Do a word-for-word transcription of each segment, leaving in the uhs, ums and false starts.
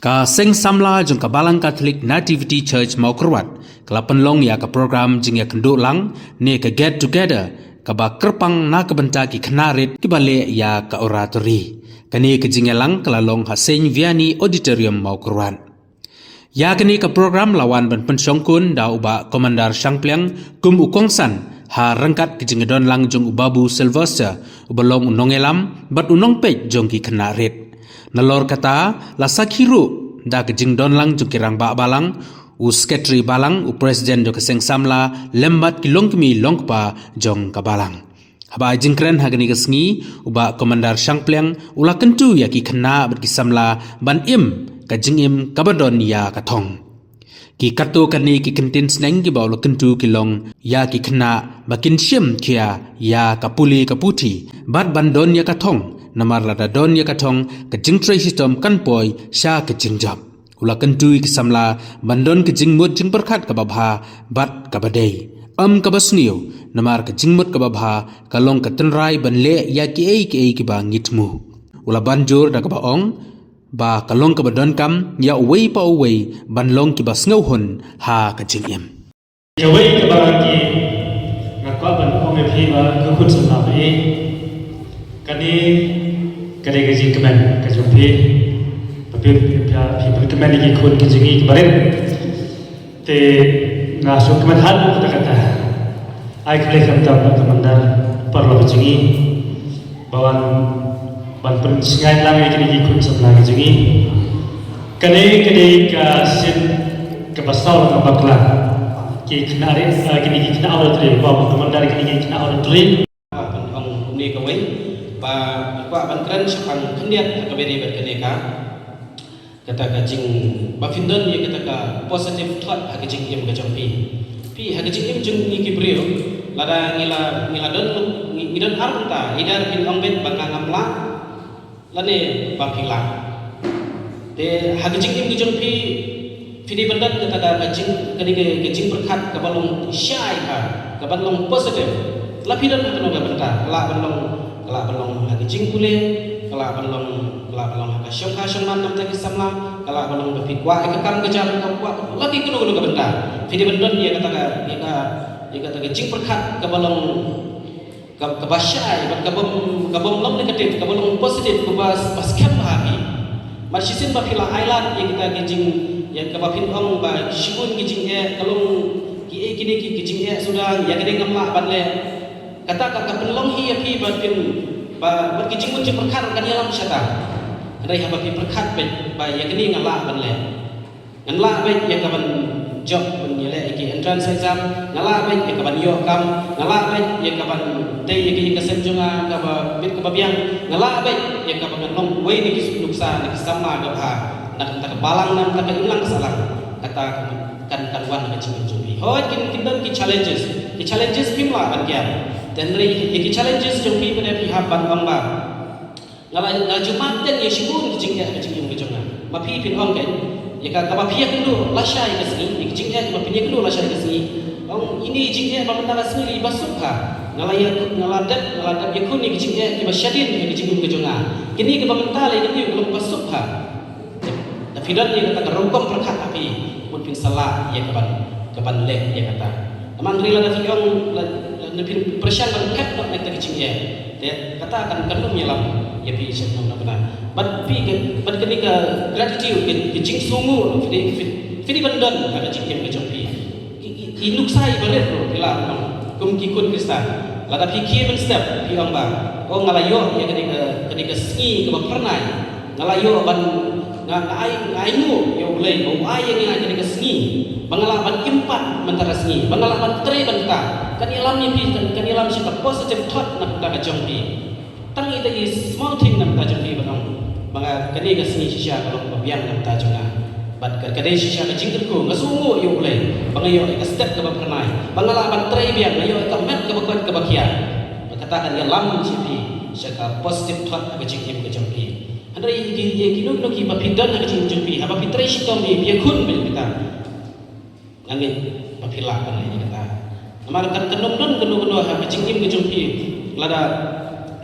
Ka Seng Samla jong ka Balang Katholik Nativity Church Mawkyrwat ka la pynlong ïa ka program jingïakynduh lang ne ka get together kaba kyrpang na ka bynta ki khynnah rit kiba leh ïa ka oratory. Kane ka jingïalang ka la long ha Saint Vianney Auditorium Mawkyrwat. Ïa kane ka program la wan ban pynshongkun da u Bah Commander Shangpliang kum u kongsan ha ryngkat ka jingdon lang jong u Babu Sylvester uba long u nongïalam bad u nongpeit jong ki khynnah rit. Nalor kata la sakhi ruh da ka jingdon lang jong ki rangbah balang, u Secretary Balang, u President jong ka Seng Samla lem bad ki longkmie longkpa jong ka Balang. Haba ai jingkren ha kane ka sngi, u Bah Commander Shangpliang u la kyntu ïa ki khynnah bad ki samla ban im ka jingim kaba don ïa ka thong. Ki katto katne ki kyntien sneng kiba u la kyntu ki long ïa ki khynnah ba kin shim khia ïa ka pule ka puthi bad ban don ïa ka thong, namar lada don ïa ka thong ka jingtrei shitom kan poi sha ka jingjop. U la kyntu ïa ki samla ban don ka jingmut jingpyrkhat kaba bha bad kaba dei, ym kaba sniew, namar ka jingmut kaba bha ka long ka tynrai ban leh ïa kiei kiei kiba ngi thmu. U la ban jur da kaba ong ba ka long kaba donkam ïa uwei pa uwei ban long kiba sngewhun ha ka jingim. Kawei kaba ki nga kwah ban ong ïa phi ba ka khun samla phi. Kane ka dei ka jingkmen ka jong phi. Ba phi, phi, phi, phi kmen ïa ki khun ki jong ngi kiba rit. Te nga sngewkmen hat kata kata. Ai khublei khamtam na Commander paralok ka jong ngi. Ba wan ban pynsngew lang ïa kine ki khun samla ki jong ngi. Kane ka dei ka sien kaba saw ka bakla. Ki khynnah rit, eh, kine ki khynnah oratory, ba Commander kine ki khynnah oratory. Ba pynhong kumne kawei ba kwah ban kren shaphang khyndiat ha kaba dei bad kane ka. Kata ka jing ba phin don ïa kata ka positive thought ha ka jingim ka jong phi. Phi ha ka jingim jong ngi ki briew, lada ngi la, ngi la don, ngi, ngi don ar bynta, either phin ong beit ba nga ngam lah lane ba phi lah. Te ha ka jingim ka jong phi, phi dei ban don kata ka, ka jing, ka dei ka, ka jingpyrkhat kaba long shai ka, kaba long positive. La phi don ha kano ka bynta, ka lah ban long, ka lah ban long ha ka jingpule, ka lah ban long, ka lah ban long ha ka shongkha shongman namar ki samla, ka lah ban long ba phi kwah ïa ka kam ka jam, ka kwah la ki kano kano ka bynta. Phi dei ban don ïa kata ka, ïa ka, ïa kata ka jingpyrkhat kaba long ka, kaba shai bad kaba, kaba long negative, kaba long positive, kaba, ba skhem bha ha phi. Mar shisien ba phi la ai lad ïa kita ki jing, ïa kaba phin ong ba shibun ki jingeh ka long kiei kine ki, ki jingeh suda, ïa kine ngam lah ban leh. Kata ka, ka pynlong hi ïa phi ba phin, ba, ba ki jingmut jingpyrkhat kan ïalam shata. Hynrei haba phi pyrkhat beit ba ïa kine nga lah ban leh. Ngan lah beit ïa ka ban jop ban ïaleh ïa ki entrance exam, nga lah beit ïa ka ban ïoh kam, nga lah beit ïa ka ban tei ïa ki ïing ka sem jong nga kaba bit kaba biang, nga lah beit ïa ka ban ngan long uwei na ki nuksa na ki samla kaba bha na ka bynta ka balang, na ka bynta ka imlang ka sahlang. Kata kan, kan wan na ka jingim jong phi. Hooid kin, kin don ki challenges, ki challenges phim lah ban kiar. Te hynrei ïa ki challenges jong phi pat phi hap ban ong ba nga la, nga la ju mad teng ïa shibun ki jingeh ha ka jingim ka jong nga. Ma phi phin ong kein ïa ka, kaba phi ïakynduh lashai ka sngi, ïa ki jingeh kiba phin ïakynduh lashai ka sngi. Ong ine i jingeh ba mynta ka sngi la i ba suk bha. Nga la ïa, nga la dep, nga la dep ïakhun ïa ki jingeh kiba shadien ha ka jingim ka jong nga. Kine kiba mynta la ïakynduh ka long ba suk bha. Da phi don ïa kata ka rukom pyrkhat ha phi, mut phin sa lah ïa ka ban, ka ban leh ïa kata. Namar hynrei lada phi ong, la, la, lada phi pyrshang ban phet noh na kata ka jingeh, te kata kan, kan ym ïalam ïa phi sha ka nong na bynta. Bad phi ka, bad kane ka gratitude, ka, ka jingsngewnguh phi dei, phi, phi dei ban don ha ka jingim ka jong phi. I, i, i nuksa iba rit ruh phi lah ban ong kum ki khun Khristan. Lada phi khie mynstep phi ong ba, oh, nga la ïoh ïa kane ka, kane ka sngi kaba phyrnai. Nga la ïoh ban, nga, nga ai, nga ainguh ïa U Blei ba u ai ïa nga kane ka sngi ba nga lah ban im pat mynta ka sngi, ba nga lah ban trei bynta. Kan ïalam ïa phi, kan, kan ïalam sha ka positive thought na ka bynta ka jong phi. Tang ita i small thing na ka bynta jong phi ban ong ba nga, kane ka sngi shisha ka long kaba biang na ka bynta jong nga. Bad ka, ka dei shisha ka jingkyrkhu, nga sngewnguh ïa U Blei ba nga ïoh ïa ka step kaba phyrnai, ba nga lah ban trei biang, nga ïoh ïa ka met kaba koit kaba khiah. Bad kata kan ïalam sha phi sha ka positive thought ha ka jingim ka jong phi. Hynrei ïa ki, ïa kino kino kiba phi don ha ka jingim jong phi, haba phi trei shitom, phi ïakhun beit ïa kita. Nga ngeit ba phi lah ban leh ïa kata. Namar kan, kan ym don kano kano ha ka jingim ka jong phi lada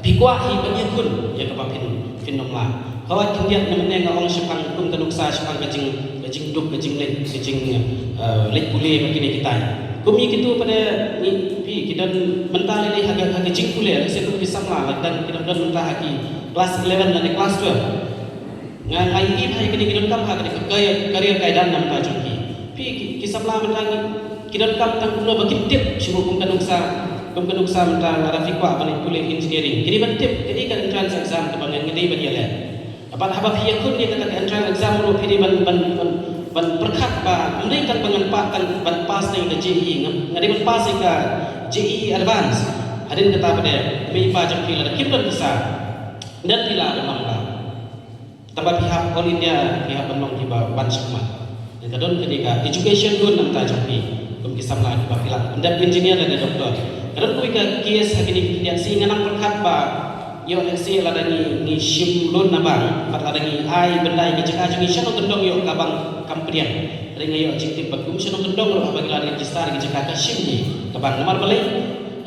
phi kwah hi ban ïakhun ïa kaba phin, phin ym lah. Hawai khyndiat ne mynne nga ong shaphang kum ka nuksa shaphang ka jing, ka jingduk, ka jingleit, ka jing, eh, leit pule bad kine kitai. Kum ïa kitu pat de ngi phi ki don mynta lei lei ha ka, ha ka jingpule, lehse kum ki samla la ki don, ki don, don mynta ha ki class eleven lane class twelve. Nga, nga ïohi bha ïa kine ki donkam ha kane ka career, career guidance na bynta jong ki. Phi ki, ki samla mynta ngi, ki donkam tang kumno ba kin tip shuh kum ka nuksa, kum ka nuksa mynta lada phi kwah ban pule engineering. Ki dei ban tip kaei ka entrance exam kaba ngi dei ban ïaleh. Bad haba phi ïakhun ïa kata ka entrance exam ruh phi dei ban, ban, ban, ban pyrkhat ba ym dei tang ba ngan pat tang ban pass ïa ka J E E, nga, nga dei ban pass ïa ka J E E Advance. Hadien kata pat de mei pa jong phi lada kim don pisa, ym dei phi lah ban ong ba Tangba phi hap All India, phi hap ban long kiba wan shakhmat. Te ka don kane ka education loan na bynta jong phi. Kum ki samla kiba phi lah ban dep engineer lane doctor. Ka don kawei ka case ha kine ki khyndiat sngi nga nang pyrkhat ba ïoh lehse lada ngi, ngi shim loan na bank, bad lada ngi ai ban dei ka jaka jong ngi shano kyndong ïoh ka bank kam pdiang. Hynrei nga ïoh jingtip ba kum shano kyndong ruh haba ngi la register ka jaka ka shim ngi ka bank. Namar balei,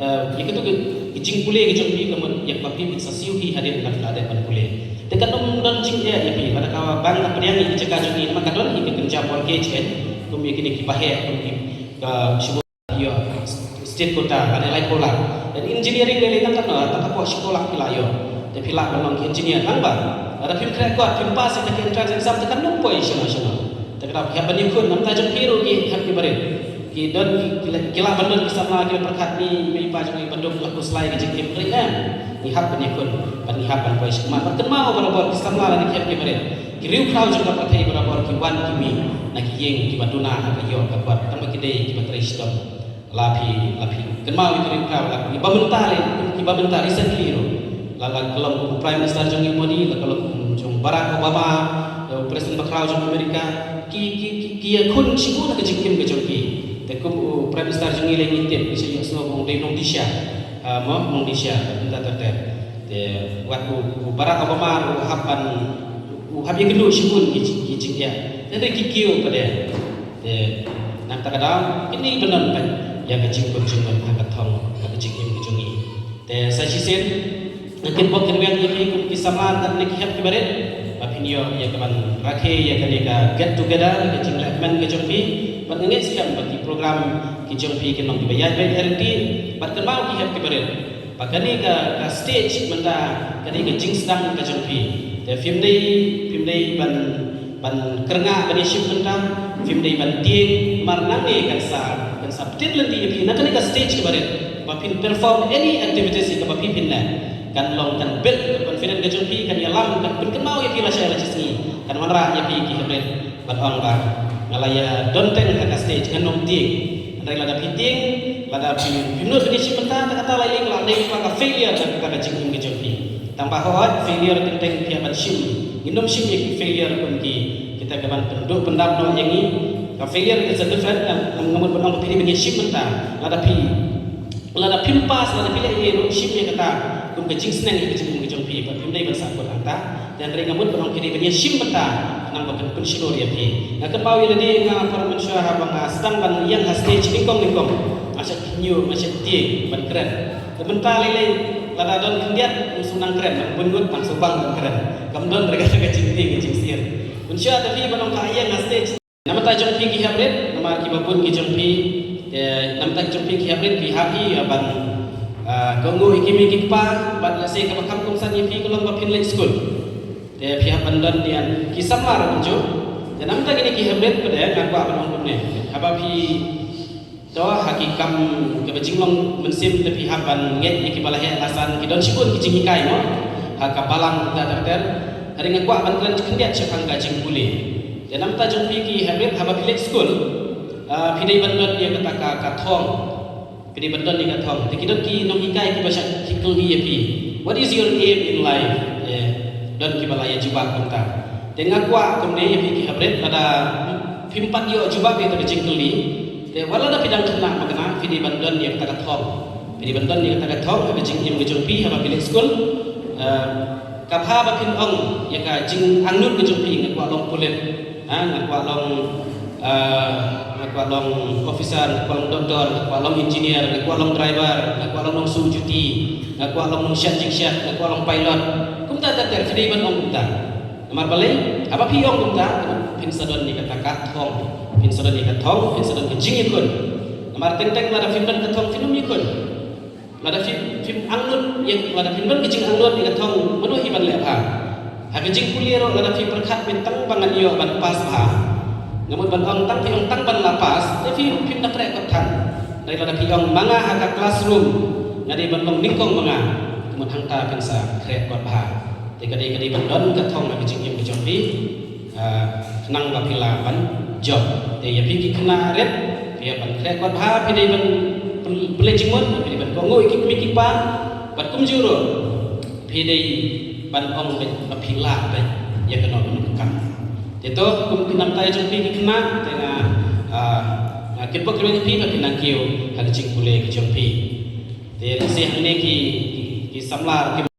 eh, ïa katu ka jingpule ka jong phi ka mut ïa kaba phi bit sa siew hi hadien ba phi la dep ban pule. Te kan ym don jingeh ïa phi, lada ka bank ka pdiang ïa ka jaka jong ngi, namar ka don hi ka kynja mortgage kan, kum ïa kine kiba heh, kum ki, ka shu ïoh state quota, lane lai phew lak. Dan engineering lei lei tang katno, tang hapoh shiphew lak phi lah ïoh. Te phi lah ban long ki engineer tang ba lada phim khreh kot, phim pass ïa ka entrance exam, te kan ym poi shano shano. Te ka dei phi hap ban ïakhun, na bynta jong phi ruh ki hep ki barit. Ki don ki, ki la, ki lah ban don ki samla kiba pyrkhat, ni mei pa jong ngi ba duk la khuslai ka jingim, hynrei em, ngi hap ban ïakhun, ban, ngi hap ban poi shakhmat. Bad kynmaw barabor ki samla lane ki hep ki barit, ki riewkhraw jong ka pyrthei barabor ki wan ki mih na ki ïing kiba duna ha ka ïoh ka kot, tangba ki dei kiba trei shitom. La phi, la phi kynmaw ïa ki riewkhraw, la kiba mynta lei, kiba mynta recently ruh, la, la ka long kum Prime Minister jong ngi Modi, la ka long kum jong Barack Obama, la u President bakhraw jong America, ki, ki, ki, ki ïakhun shibun ha ka jingim ka jong ki. Te kum u Prime Minister jong ngi lei ngi tip, ngi sa ïohsngew ba u dei nongdisha. Ah, mo, nongdisha, mynta ter ter. Te wat u, u Barack Obama ruh u hap ban, u hap ïakynduh shibun ki jing, ki jingeh. Te hynrei ki kiew pat de. Te nangta ka daw kine ban don pat ïa ka jingkut jingmut ha ka thong, ha ka jingim ka jong ngi. Te sa shisien nga kynpok kynweng ïa phi kum ki samla lane ki hep ki barit ba phin ïoh ïa ka ban rakhe ïa kane ka get together, ka jingleh kmen ka jong phi. Bad nga ngeit skhem ba ki program ki jong phi kin long kiba ïaid beit ïaid lynti. Bad kynmaw ki hep ki barit ba kane ka, ka stage mynta ka dei ka jingsdang ka jong phi. Te phim dei, phim dei ban, ban kyrngah ban ïashim mynta, phim dei ban tieng, namar nangne kan sa, kan sa pyntieng lynti ïa phi na kane ka stage kaba rit ba phin perform any activities ïa kaba phi phin leh. Kan long, kan build ka confidence ka jong phi, kan ïalam, kan pynkynmaw ïa phi lashai lashisngi, kan wanrah ïa phi ki hynrei ban ong ba nga la ïa don teng ha ka stage, ngan ym tieng. Hynrei lada phi tieng, lada phi, phim nud ban ïashim mynta, te kata lai lei ka la dei ka failure ka, ka, ka jingim ka jong phi. Tangba hooid, failure teng teng phi hap ban shim. Ngin ym shim ïa ki failure kum ki, kita kiban pynduh pyndap noh ïa ngi. Ka failure is a different, nga, nga mut ban ong ba phi dei ban ïashim mynta. Lada phi, lada phim pass, lada phi leh ei ei ruh, shim ïa kata kum ka jingsneng ïa ka jingim ka jong phi, ba phim dei ban sahkut hangta. Te hynrei nga mut ban ong phi dei ban ïashim mynta, khnang ba kan pynshlur ïa phi. Nga kynmaw ïa lade, nga por mynshuwa haba nga sdang ban ïeng ha stage nyngkong nyngkong, nga shait khynñiuh, nga shait tieng ban kren. Te mynta lei lei lada don khyndiat, nga shu nang kren, nang bun ngut, nang shu bang ban kren. Kam don re kata ka jingtieng ka jingsyier. Mynshuwa te phi ban ong pha ïeng ha stage. Na bynta jong phi ki heprit, namar kiba bun ki jong phi, te na bynta jong phi ki heprit, phi hap hi, ah, ban, ah, kohnguh ïa ki mei ki kpa, bad lehse kaba kham kongsan ïa phi ka long ba phin leit skul. Te phi hap ban don ïa ki samla ruh kumjuh. Te na bynta kine ki heprit pat de nga kwah ban ong kumne. Haba phi don ha ki kam kaba jinglong mynsiem te phi hap ban ngeit ïa kiba la heh la san, ki don shibun ki jinghikai mo ha ka balang ter ter. Hynrei nga kwah ban kren khyndiat shaphang ka jingpule. Te na bynta jong phi ki heprit, haba phi leit skul, ah, phi dei ban don ïa kata ka, ka thong. Phi dei ban don ïa ka thong. Te ki don ki nonghikai kiba shah kylli ïa phi, "What is your aim in life?" Eh, don kiba la ïa jubab kumta. Te nga kwah kumne ïa phi ki heprit, lada phim pat ïoh jubab ïa kata ka jingkylli, te wat lada phi dang khynnah makhynnah, phi dei ban don ïa kata ka thong. Phi dei ban don ïa kata ka thong ha ka jingim ka jong phi haba phi leit skul. Eh, Ka bha ba phin ong ïa ka jingangnud ka jong phi, nga kwah long pulit, ha, nga kwah long, ah, nga kwah long officer, nga kwah long doktor, nga kwah long engineer, nga kwah long driver, nga kwah long nongsuh juti, nga kwah long nongshet jingshet, nga kwah long pilot. Kumta ter ter, phi dei ban ong kumta. Namar balei, haba phi ong kumta, phin sa don ïa kata ka thong, phin sa don ïa ka thong, phin sa don ka jingïakhun. Namar teng teng lada phim don ka thong, phin ym ïakhun. Lada phim, phim angnud ïa, lada phim don ka jingangnud ïa ka thong, mano hi ban leh bha. Ha ka jingpule ruh, lada phi pyrkhat phi tang ba ngan ïoh ban pass bha, nga mut ban ong tang phi ong tang ban la pass, te phi ruh phim da khreh kot than. Dei lada phi ong ma nga ha ka classroom, nga dei ban long nyngkong ma nga, mut hangta phin sa khreh kot bha. Te ka dei, ka dei ban don ka thong ha ka jingim ka jong phi. Ah, khnang ba phi lah ban jop. Te ïa phi ki khynnah rit, phi ïa ban khreh kot bha, phi dei ban pyn-, pynleit jingmut, phi dei ban kohnguh ïa ki kmie ki kpa, bad kumjuh ruh phi dei ban ong beit ba phi lah beit ïa kano kano ka kam. Te to, kum ki nonghikai jong phi ki khynnah, te nga, ah, nga kyrpad ïa phi ba phin nang kiew ha ka jingpule ka jong phi. Te lehse hangne ki, ki, ki samla ki